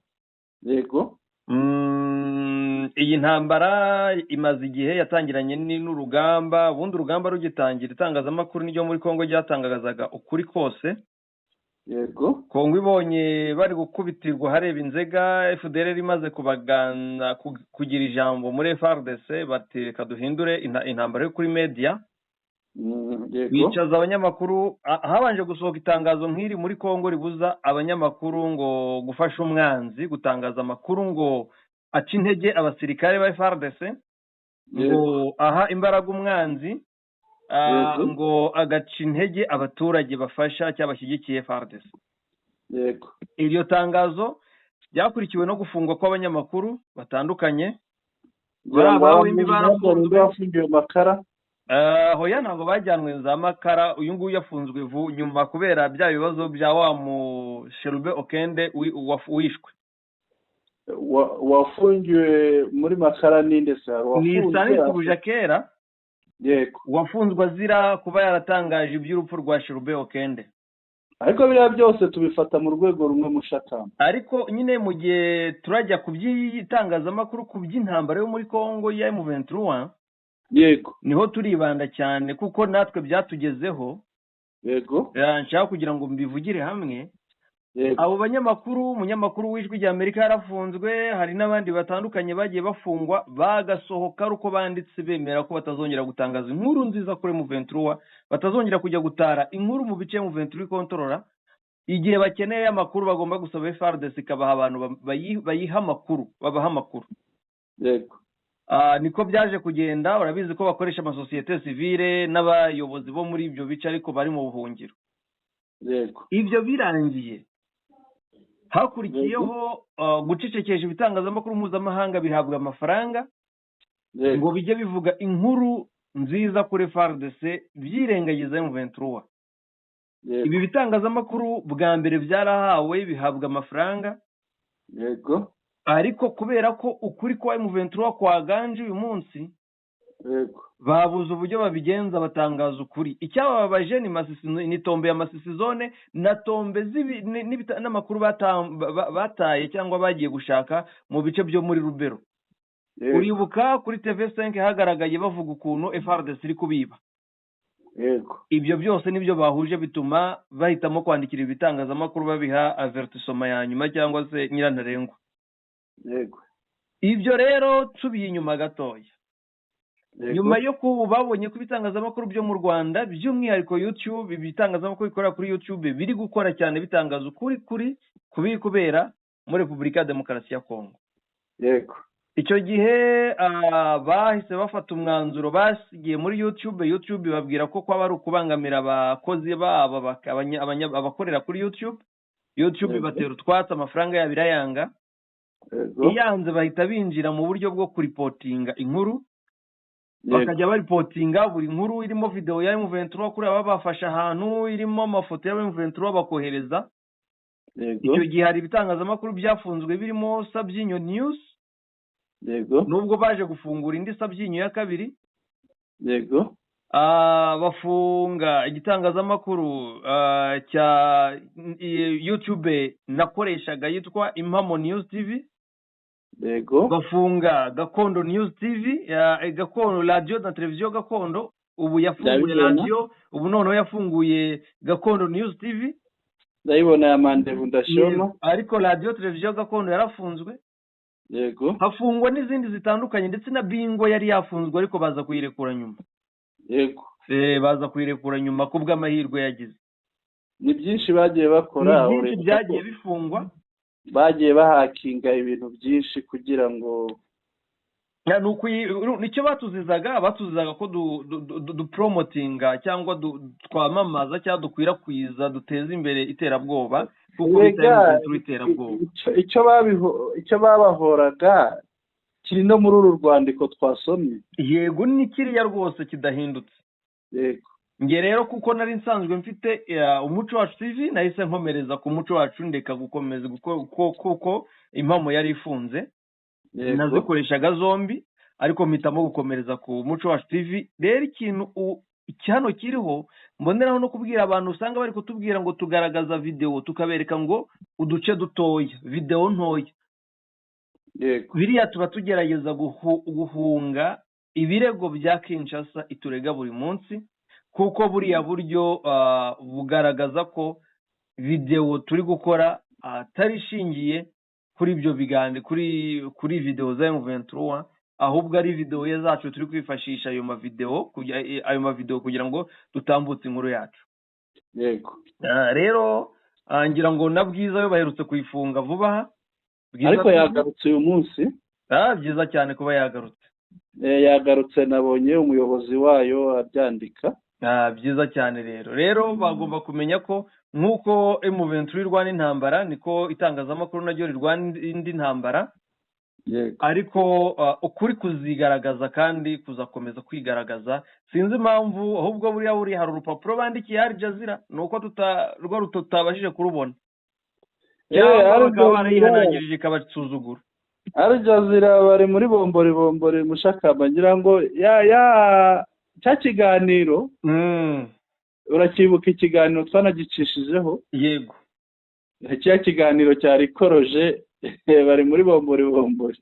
S1: Iyi ntambara imaze igihe, yatangiranye n'urugamba. Ubundi urugamba rugitangira, itangazamakuru niryo muri Kongo ryatangazaga ukuri kose. Kongo ibonye bari gukubitirwa hareba inzega, FDLR imaze kubagana, kugira ijambo muri FARDC, bati reka duhindure intambara yo kuri media. Bicaza abanyamakuru. Habanje gusohoka itangazo nk'iri muri Kongo ribuza abanyamakuru ngo gufasha umwanzi gutangaza amakuru ngo aca intege abasirikare ba FARDC, ngo aha imbaraga umwanzi, ngo agaca intege abaturage bafasha cyangwa bashyigikiye FARDC. Iryo tangazo ryakurikiwe no gufungwa kw'abanyamakuru batandukanye.
S2: Ngira ngo
S1: Bariya bawimbi barafunzwe.
S2: Bafungiwe Makara.
S1: Hoya, ntabwo bajyanwe za Makara. Uyu nguyu yafunzwe nyuma kubera bya bibazo bya wa mu Sherube Okende wishwe.
S2: Wafungiwe muri Makara ninde se? Hari
S1: Ni
S2: uwafunzwe
S1: Stanislas Bujakera. Wafunzwe azira kuba yaratangaje iby'urupfu rwa Sherube Okende.
S2: Ariko biriya byose tubifata mu rwego rumwe, Mushakamba.
S1: Ariko nyine mu gihe turajya ku by'itangazamakuru, ku by'intambara yo muri Kongo ya M23, niho turibanda cyane kuko natwe byatugezeho.
S2: Yego.
S1: Nshaka kugira ngo mbivugire hamwe.
S2: Yego.
S1: Abo banyamakuru, umunyamakuru w'Ijwi rya Amerika yarafunzwe, hari n'abandi batandukanye bagiye bafungwa bagasohoka ari uko banditse bemera ko batazongera gutangaza inkuru nziza kuri M23, batazongera kujya gutara inkuru mu bice M23 ikontorora. Igihe bakeneye amakuru bagomba gusaba FARDC ikabaha abantu bayiha amakuru, babaha amakuru.
S2: Yego.
S1: Niko byaje kugenda. Urabizi ko bakoresha amasosiyete sivile n'abayobozi bo muri ibyo bice ariko bari mu buhungiro.
S2: Yego.
S1: Ibyo birangiye hakurikiyeho gucecekesha ibitangazamakuru mpuzamahanga bihabwa amafaranga ngo bijye bivuga inkuru nziza kuri FARDC byirengagiza M23. Ibi bitangazamakuru bwa mbere byarahawe bihabwa amafaranga.
S2: Yego.
S1: Ariko kubera ko ukuri kwa M23 kwaganje uyu munsi,
S2: Yego.
S1: babuze uburyo babigenza batangaza ukuri. Icyabababaje ni Masisi, ni tombe ya Masisi zone na tombe n'amakuru bataye cyangwa bagiye gushaka mu bice byo muri Rubero.
S2: Yego.
S1: Uribuka kuri TV5 hagaragaye bavuga ukuntu FARDC iri kubiba.
S2: Yego.
S1: Ibyo byose nibyo bahuje bituma bahitamo kwandikira ibitangazamakuru babiha avertissement ya nyuma cyangwa se nyirantarengwa.
S2: Yego.
S1: Ibyo rero tubiye inyuma gatoya.
S2: Yego.
S1: Nyuma yo kuba babonye ko ibitangazamakuru byo mu Rwanda by'umwihariko YouTube, ibitangazamakuru bikorera kuri YouTube biri gukora cyane bitangaza ukuri kuri kubiri kubera muri Repubulika ya Demokarasi ya Kongo.
S2: Yego.
S1: Icyo gihe bahise bafata umwanzuro, basigiye muri YouTube, YouTube babwira ko kwaba ari ukubangamira abakozi babo abakorera kuri YouTube. YouTube
S2: Yego.
S1: batera utwatsi, amafaranga yabo irayanga.
S2: Yego.
S1: Iyanze bahita binjira mu buryo bwo kuripotinga inkuru.
S2: Yego.
S1: Bakajya baripotinga buri nkuru irimo video ya M23 kuri aba bafashe ahantu, irimo amafoto ya M23 bakohereza.
S2: Yego.
S1: Icyo gihe hari ibitangazamakuru byafunzwe birimo Sabyinyo News.
S2: Yego.
S1: Nubwo baje gufungura indi Sabyinyo ya kabiri.
S2: Yego.
S1: Bafunga igitangazamakuru cya YouTube nakoreshaga yitwa Impamo News TV.
S2: Yego.
S1: Bafunga Gakondo News TV, Gakondo Radio na Televiziyo Gakondo, ubu yafunguye
S2: Ndabibona.
S1: radio, ubu noneho yafunguye Gakondo News TV.
S2: Ndayibona ya Mandevu Ndashoma.
S1: Yego, ariko Radio Televiziyo Gakondo yarafunzwe.
S2: Yego.
S1: Hafungwa n'izindi zitandukanye, ndetse na Bingo yari yafunzwe ariko baza kuyirekura nyuma.
S2: Yego.
S1: Baza kuyirekura nyuma kubw'amahirwe yagize.
S2: Ni byinshi bagiye bakora,
S1: Ni byinshi
S2: uretse
S1: byagiye
S2: ko
S1: bifungwa.
S2: bagiye bahakinga ibintu byinshi kugira ngo
S1: Ya, ni nicyo batuzizaga ko dupromotinga cyangwa twamamaza cyangwa dukwirakwiza duteza imbere iterabwoba, kuko bita
S2: Erega,
S1: M23 iterabwoba.
S2: Icyo babahoraga kiri no muri uru rwandiko twasomye.
S1: Yego, ni kiriya rwose kidahindutse.
S2: Yego.
S1: Nge rero kuko nari nsanzwe mfite Umuco Wacu TV, nahise nkomereza ku Muco Wacu, ndeka gukomeza kuko Impamo yari ifunze.
S2: Yego.
S1: Nazikoreshaga zombi ariko mpitamo gukomereza ku Muco Wacu TV. Rero ikintu hano kiriho mboneraho no kubwira abantu usanga bari kutubwira ngo tugaragaza video tukabereka ngo uduce dutoya, video ntoya.
S2: Yego.
S1: Biriya tuba tugerageza guhunga ibirego bya Kinshasa iturega buri munsi, kuko buriya buryo bugaragaza ko video turi gukora atari ishingiye kuri ibyo biganiro, kuri video za M23, ahubwo ari video zacu turi kwifashisha ayo mavideo kugira ngo dutambutse inkuru yacu.
S2: Yego.
S1: Rero ngira ngo na Bwiza yo baherutse kuyifunga vuba aha. Bwiza
S2: Ariko
S1: TV.
S2: yagarutse uyu munsi.
S1: Byiza cyane kuba yagarutse.
S2: Yagarutse, nabonye umuyobozi wayo abyandika.
S1: Byiza cyane rero. Rero bagomba kumenya ko nk'uko M23 irwana intambara, niko itangazamakuru naryo rirwana indi ntambara.
S2: Yego.
S1: Ariko ukuri kuzigaragaza kandi kuzakomeza kwigaragaza. Sinzi impamvu ahubwo buriya buri hari urupapuro bandikiye Al Jazeera, nuko rwo tutabashije kurubona. Cyangwa
S2: Al
S1: bakaba
S2: Jazeera
S1: barayihanangirije ikabasuzugura.
S2: Al Jazeera bari muri bombori bombori mushakamba, ngira ngo ya cya kiganiro urakibuka, ikiganiro twanagicishijeho.
S1: Yego.
S2: Cya kiganiro cyari koroje, bari muri bombori bombori.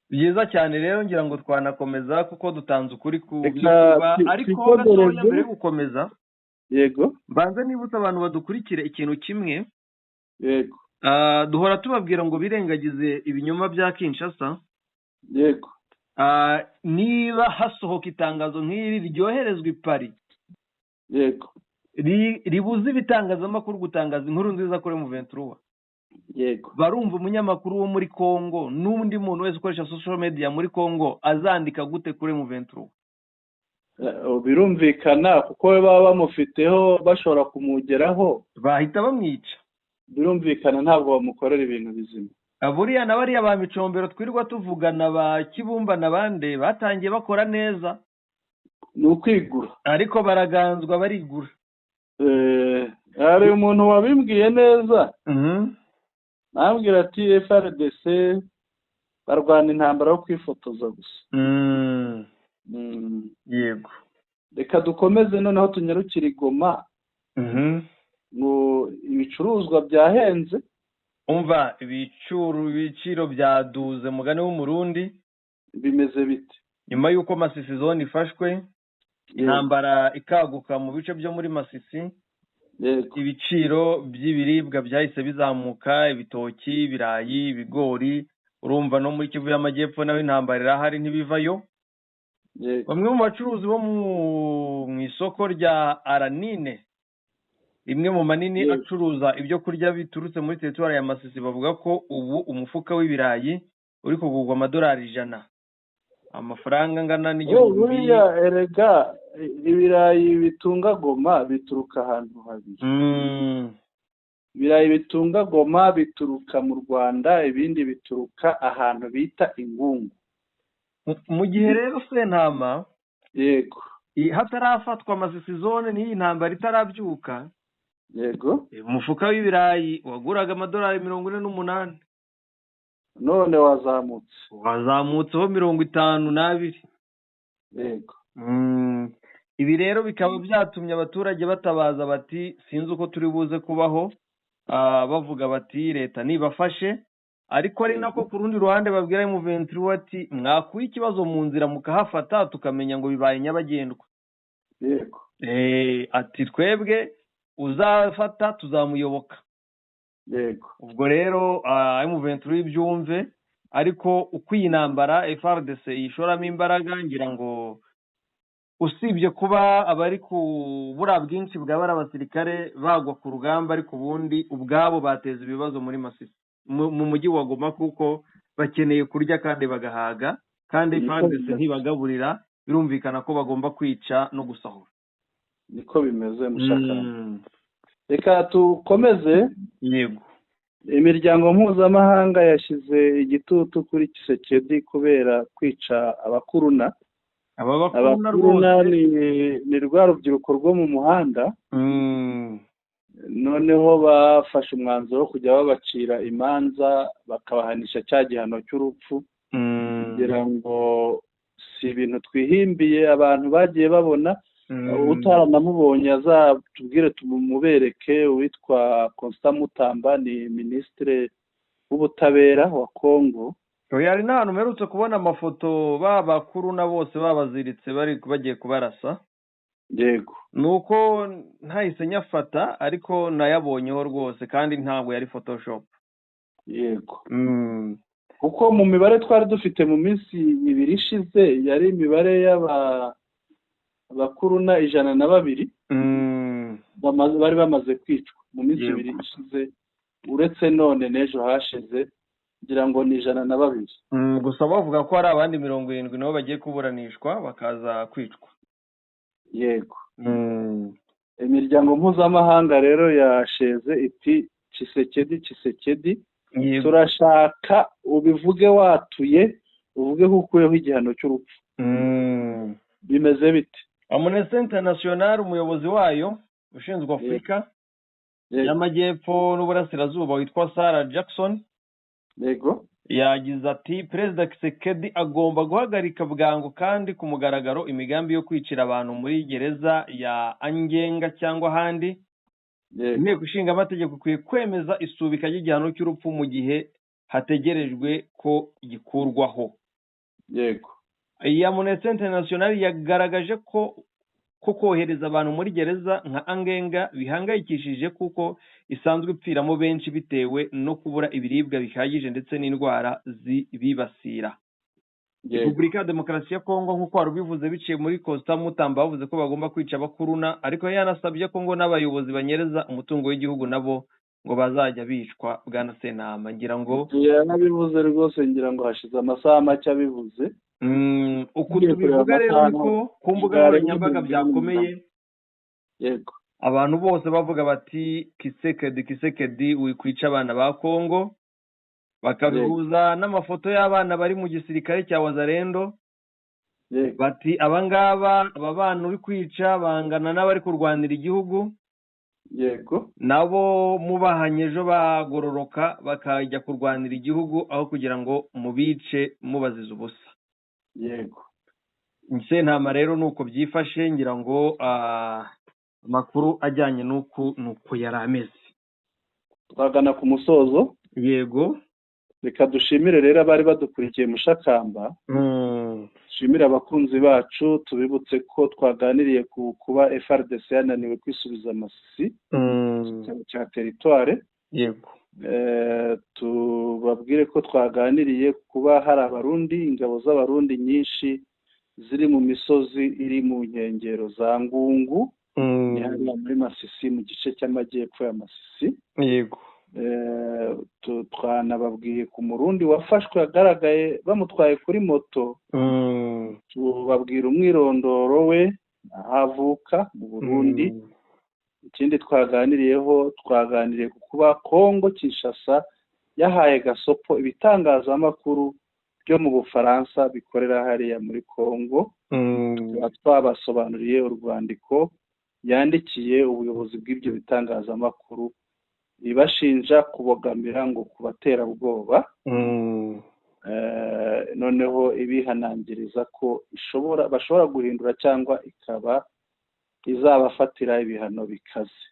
S1: Byiza cyane rero, ngira ngo twanakomeza kuko dutanze ukuri ku
S2: Reka
S1: biri kuba, ariko gatoya
S2: twikomereze.
S1: mbere yo gukomeza, mbanze nibutsa abantu badukurikire ikintu kimwe. Duhora tubabwira ngo birengagize ibinyoma bya Kinshasa. Niba hasohoka itangazo nk'iri ryoherezwa i Paris, ribuza ibitangazamakuru gutangaza inkuru nziza kuri M23, barumva umunyamakuru wo muri Congo n'undi muntu wese ukoresha social media muri Congo azandika gute kuri M23?
S2: Birumvikana, kuko we baba bamufiteho, bashobora kumugeraho.
S1: Bahita bamwica.
S2: Birumvikana, ntabwo bamukorera ibintu bizima.
S1: Buriya na bariya ba Micombero twirirwa tuvugana, ba Kibumba n'abandi, batangiye bakora neza.
S2: Ni ukwigura.
S1: Ariko baraganzwa, barigura.
S2: Hari umuntu wabimbwiye neza, nambwira ati: "FARDC barwana intambara yo kwifotoza gusa." Reka dukomeze noneho, tunyarukire i Goma. Ngo ibicuruzwa byahenze.
S1: Umva, ibiciro byaduze, mugani w'Umurundi.
S2: Bimeze bite?
S1: Nyuma y'uko Masisi zone ifashwe, intambara ikaguka mu bice byo muri Masisi, ibiciro by'ibiribwa byahise bizamuka: ibitoki, ibirayi, ibigori. Urumva no muri Kivu y'Amajyepfo naho intambara irahari, ntibivayo. Bamwe mu bacuruzi bo mu isoko rya Aranine, rimwe mu manini acuruza ibyo kurya biturutse muri teritwari ya Masisi, bavuga ko ubu umufuka w'ibirayi uri kugurwa amadolari 100, amafaranga angana n'igihumbi.
S2: Buriya erega ibirayi bitunga Goma bituruka ahantu habiri. Ibirayi bitunga Goma bituruka mu Rwanda, ibindi bituruka ahantu bita Ingungu.
S1: Mu gihe rero, Sentama, hatarafatwa Masisi zone n'iyi ntambara itarabyuka, umufuka w'ibirayi waguraga amadolari 48.
S2: None wazamutse.
S1: Wazamutseho 52. Ibi rero bikaba byatumye abaturage batabaza bati: "Sinzi uko turi buze kubaho." Bavuga bati: "Leta nibafashe." Ariko ari nako ku rundi ruhande babwira M23 ati: "Mwakuye ikibazo mu nzira, mukahafata, tukamenya ngo bibaye nyabagendwa." Ati: "Twebwe uzafata tuzamuyoboka." Ubwo rero M23 ibyumve. Ariko uko iyi ntambara FARDC yishoramo imbaraga, ngira ngo usibye kuba abari ku buriya bwinshi bwa bari abasirikare bagwa ku rugamba, ariko ubundi ubwabo bateza ibibazo muri Masisi, mu mujyi wa Goma, kuko bakeneye kurya kandi bagahaga, kandi
S2: Niko
S1: FARDC
S2: bimeze.
S1: ntibagaburira. Birumvikana ko bagomba kwica no gusahura.
S2: Niko bimeze, mushaka. Reka tukomeze.
S1: Yego.
S2: Imiryango mpuzamahanga yashyize igitutu kuri Tshisekedi kubera kwica abakuruna.
S1: Aba bakuruna
S2: Abakuruna
S1: rwose.
S2: ni rwa rubyiruko rwo mu muhanda. Noneho bafashe umwanzuro wo kujya babacira imanza, bakabahanisha cya gihano cy'urupfu, kugira ngo si ibintu twihimbiye, abantu bagiye babona. Utaranamubonye azatubwire tumubereke. Uwitwa Constant Mutamba ni minisitiri w'ubutabera wa Congo.
S1: Oya, hari n'ahantu mperutse kubona amafoto, ba bakuru na bose babaziritse, bari bagiye kubarasa. Ni uko ntahise nyafata, ariko nayabonyeho rwose, kandi ntabwo yari Photoshop.
S2: Kuko mu mibare twari dufite mu minsi 2 ishize, yari imibare y'aba bakuruna 102 bari bamaze kwicwa mu minsi 2 ishize, uretse none n'ejo hashize, ngira ngo ni 102.
S1: Gusa bavuga ko hari abandi 70 nabo bagiye kuburanishwa bakaza kwicwa.
S2: Yego. Imiryango mpuzamahanga rero yasheze iti: "Tshisekedi, Tshisekedi, turashaka ubivuge watuye, uvuge ko ukuyeho igihano cy'urupfu." Bimeze bite?
S1: Amnesty International, umuyobozi wayo ushinzwe Afurika y'Amajyepfo n'Uburasirazuba witwa Sarah Jackson, yagize ati: "Perezida Tshisekedi agomba guhagarika bwangu kandi ku mugaragaro imigambi yo kwicira abantu muri gereza ya Angenga cyangwa ahandi. Inteko Ishinga Amategeko ikwiye kwemeza isubika ry'igihano cy'urupfu mu gihe hategerejwe ko gikurwaho."
S2: Yego.
S1: Iyi Amnesty International yagaragaje ko kohereza abantu muri gereza nka Angenga bihangayikishije, kuko isanzwe ipfiramo benshi bitewe no kubura ibiribwa bihagije ndetse n'indwara zibibasira. Repubulika ya Demokarasi ya Kongo, nk'uko wari ubivuze, biciye muri Constant Mutamba, bavuze ko bagomba kwica abakuruna, ariko yanasabye ko ngo n'abayobozi banyereza umutungo w'igihugu nabo ngo bazajya bicwa. Bwana Sentama, ngira ngo
S2: yarabivuze rwose, ngira ngo hashize amasaha make abivuze.
S1: Uku tubivuga rero niko ku mbuga nkoranyambaga byakomeye. Abantu bose bavuga bati Tshisekedi, Tshisekedi, wikwica abana ba Kongo, bakabihuza n'amafoto y'abana bari mu gisirikare cya Wazalendo, bati abangaba, aba bana uri kwica bangana n'abari kurwanira igihugu. Nabo mubahanye ejo bagororoka bakajya kurwanira igihugu, aho kugira ngo mubice mubazize ubusa. Sentama rero nuko byifashe, ngira ngo amakuru ajyanye n'uku nuko yari ameze.
S2: Twagana ku musozo.
S1: Yego.
S2: Reka dushimire rero abari badukurikiye Mushakamba, dushimire abakunzi bacu, tubibutse ko twaganiriye ku kuba FARDC yananiwe kwisubiza Masisi cya territoire. Tubabwire ko twaganiriye kuba hari Abarundi, ingabo z'Abarundi nyinshi ziri mu misozi iri mu nkengero za Ngungu, ni hariya muri Masisi, mu gice cy'amajyepfo ya Masisi. Twanababwiye ku Murundi wafashwe agaragaye bamutwaye kuri moto, tubabwira umwirondoro we, aho avuka mu Burundi. Ikindi twaganiriyeho, twaganiriye ku kuba Kongo Kinshasa yahaye gasopo ibitangazamakuru byo mu Bufaransa bikorera hariya muri Kongo. Twabasobanuriye urwandiko yandikiye ubuyobozi bw'ibyo bitangazamakuru ibashinja kubogamira ngo kubaterabwoba, noneho ibihanangiriza ko bashobora guhindura cyangwa ikaba izabafatira ibihano bikaze.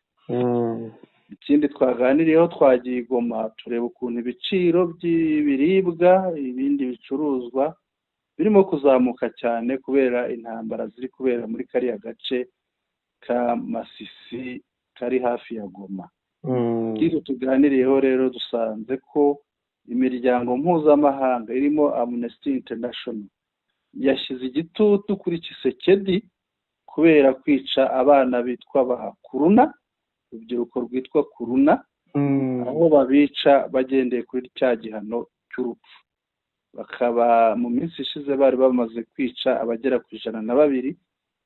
S2: Ikindi twaganiriyeho, twagiye i Goma tureba ukuntu ibiciro by'ibiribwa, ibindi bicuruzwa birimo kuzamuka cyane kubera intambara ziri kubera muri kariya gace ka Masisi kari hafi ya Goma. Ikindi tuganiriyeho rero, dusanze ko imiryango mpuzamahanga irimo Amnesty International yashyize igitutu kuri Tshisekedi kubera kwica abana bitwa ba Kuruna, urubyiruko rwitwa Kuruna, aho babica bagendeye kuri cya gihano cy'urupfu. Bakaba mu minsi ishize bari bamaze kwica abagera ku 102,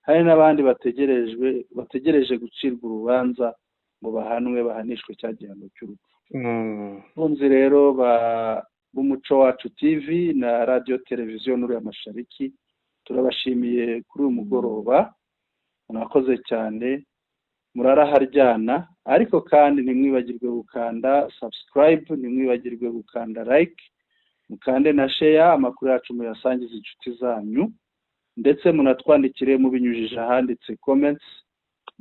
S2: hari n'abandi bategereje gucirwa urubanza ngo bahanwe, bahanishwe cya gihano cy'urupfu. Abakunzi rero b'Umuco Wacu TV na Radiyo Televiziyo Nuru ya Mashariki, turabashimiye kuri uyu mugoroba, murakoze cyane, muraraharyana, ariko kandi ntimwibagirwe gukanda subscribe, ntimwibagirwe gukanda like, mukande na share, amakuru yacu muyasangize inshuti zanyu, ndetse munatwandikire mubinyujije ahanditse comments,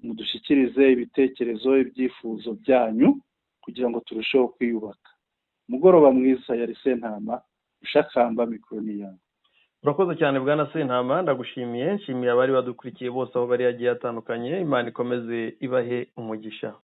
S2: mudushyikirize ibitekerezo, ibyifuzo byanyu kugira ngo turusheho kwiyubaka. Umugoroba mwiza. Yari Sentama Ushakamba, mikoro ni yawe.
S1: Urakoze cyane bwana Sentama, ndagushimiye, nshimiye abari badukurikiye bose aho bari hagiye hatandukanye. Imana ikomeze ibahe umugisha.